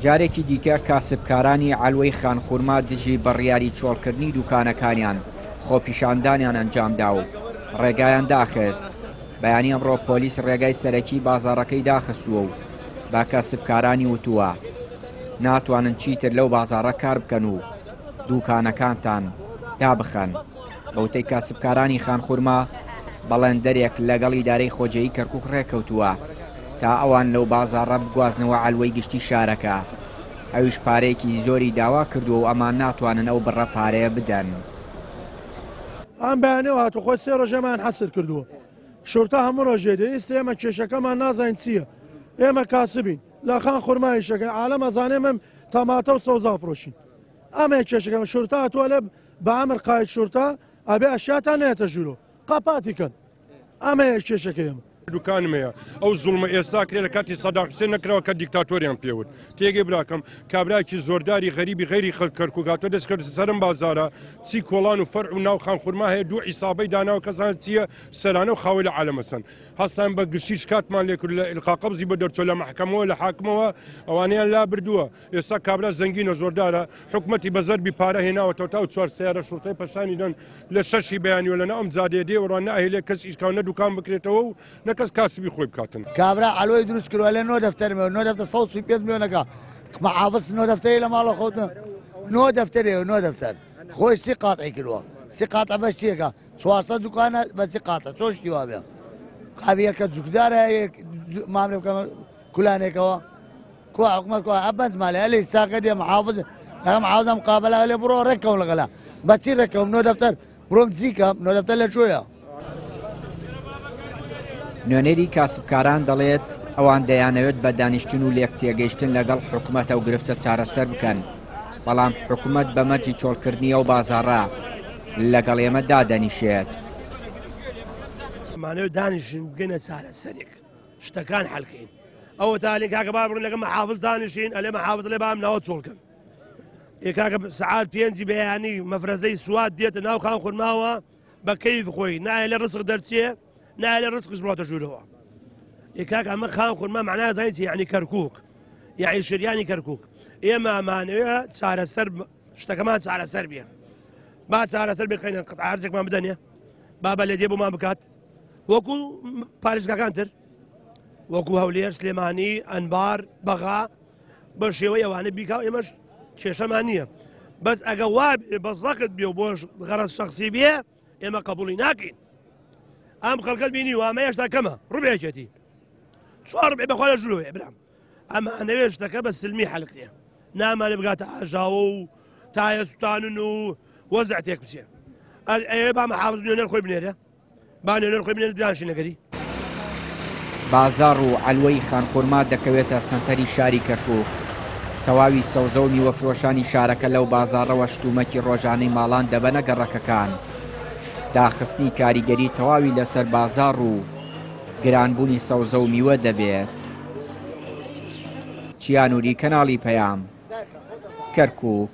جارێکی دیکە کاسبکارانی عەلوەی خانخورما دژی بڕیاری چۆڵکردنی دوکانەکانیان خۆپیشاندانیان ئەنجامدا و ڕێگایان داخست. بەیانی ئەمڕۆ پۆلیس ڕێگای سەرەکی بازاڕەکەی داخستووە و بە کاسبکارانی وتووە ناتوانن چیتر لەو بازاڕە کار بکەن و دوکانەکانتان دابخەن. بە وتەی کاسبکارانی خانخورما، بەڵێندەرێک لەگەڵ ئیدارەی خۆجێیی کەرکوک ڕێککەوتووە تا ئەوان لەو بازاڕە بگوازنەوە عەلوەی گشتی شارەکە، ئەویش پارەیەکی زۆری داوا کردووە و ئەمان ناتوانن ئەو بڕە پارەیە بدەن. ئەم بەیانیەوە هاتوو خۆی سێ ڕۆژ ئێمەیان حەسر کردووە شورتە هەموو ڕۆژێ دێ ئیستە ئێمە کێشەکەمان نازانین چییە ئێمە کاسبین لە خان خورما ئیشەکەین عالەم ئەزانێ ئێمە تەماتە و سەوزا فرۆشین ئەمەیە کێشەکەمان شورتە هاتووە لە بە ئەمر قاید شورتە ئەبێ ئەشیاتان نەیەتە ژوورۆ قەپاتی کەن ئەمەیە کێشەکەی ئێمە. دوکانم هەیە ئەو زوڵمە ئێستا کرێ لە کاتی سەدام حوسێن نەکراوە کە دیکتاتۆریان پێوت تێگەی براکەم کابراکی زۆرداری غەریبی غەیری خەڵک کەرکوک هاتووە دەست کردە سەرم بازارە چی کۆڵان و فەرع و ناو خان خورما هەیە دوو عیسابەی داناوە کەسان چییە سەرانە و خاوەی لە عالەمەسەن هەستان بە گشتی شکاتمان لێکرد لە ئیلقا قەبزی بە دەرچۆ لە مەحکەمەوە لە حاکمەوە ئەوانەیان لا بردووە ئێستا کابرا زەنگینە زۆردارە حکومەتی بە زەربی پارە هێناوەتەوە تا چوار سیارە شوڕتەی پەشانی دەن لە شەشی بەیانیوە لەناو ئەم جادەیە دێ وڕا ناهێلێ کەس ئیش کا و نە دوکان بکرێتەوە و نە کەس کاسبی خۆی بکاتن. کابرا عەلۆی دروست کردوە ئەلێ نۆ دەفتەرم هەیە نۆ دەفتەر 135 ملیۆنەکە محافظ نۆ دەفتەری لە ماڵە خۆت نۆ دەفتەری هەیە نۆ دەفتەر خۆی سی قاتعی کردوە سی قاتع بە چیەکە 400 دوکانە بە سی قاتع چۆن شتی وابێ قابیەکە جوکدارە مامرێ بکەمە کولانێکەوە کوا حکومەت کوا ئەبەنج مالێ ئەلێ ساکە دێ محافظ لەگەڵ محافظە مقابلە ئەلێ بڕۆ ڕێککەون لەگەڵا بەچی ڕێککەوم نۆ دەفتەر بڕۆم چیکەم نۆ دەفتەر لە کوێیە؟ نوێنەری کاسبکاران دەڵێت، ئەوان دەیانەوێت بە دانیشتن و لێکتێگەیشتن لەگەڵ حکومەت ئەو گرفتە چارەسەر بکەن، بەڵام حکومەت بە مەرجی چۆڵکردنی ئەو بازاڕە لەگەڵ ئێمە دادەنیشێت. ئەمانەوێت دانیشن بگەینە چارەسەرێک. شتەکان حەل کەین ئەوە تا لێ کاکە با بڕۆین لەگە محافظ دانیشین ئەلێ محافظ لێ بام ناوە چۆڵ کەن ئێ کاکە سەعات پێنجی بەیانی مەفرەزەی سوات دێتە ناو خان خورماوە بە کەیف خۆی نایە لە ڕسق دەرچێ نایە لە ڕسقش بڕاتە ژوورەوە ئێ کاکە ئەمە خان خورما معنای زانی چی یعنی کەرکوک یعنی شریانی کەرکوک ئێمە ئەمانەوێ چارەسەر شتەکەمان چارەسەر بێ با چارەسەر بخەینە قطع هەرچێکمان بدەنێ با بە لێدێ بۆمان بکات وەکو پارێزگاکان تر وەکو هەولێر سلێمانی ئەنبار بەغا بە شێوەی ئەوانە بیکا و ئێمەش کێشەمان نییە بەس ئەگە وا بێ بە زەخت بێ و بۆش غەرەز شخصی بێ ئێمە قبولی ناکەین ئەم خەڵکەت بینی وامە هێشتا کەمە ڕبێکێتی چوار ڕبێ بەخوا لە ژوورەوەیە برام ئەمانەوێ شتەکە بە سلمی حەلکرێ نامانێ بگاتە ئاژاوە و تایە سوتانن و وەزع تێک بچێ ئەوێ با محافظ نوێنەر خۆی بنێرێ با نوێنەر خۆی بنێرێ دانشین لەگەری. بازاڕ و عەلوەی خانخورما دەکەوێتە سەنتەری شاری کەرکوک، تەواوی سەوزە و میوەفرۆشانی شارەکە لەو بازاڕەوە شتومەکی ڕۆژانەی ماڵان دەبەنە گەڕەکەکان، داخستنی کاریگەری تەواوی لەسەر بازاڕ و گرانبوونی سەوزە و میوە دەبێت. چیا نوری، کەناڵی پەیام، کەرکوک.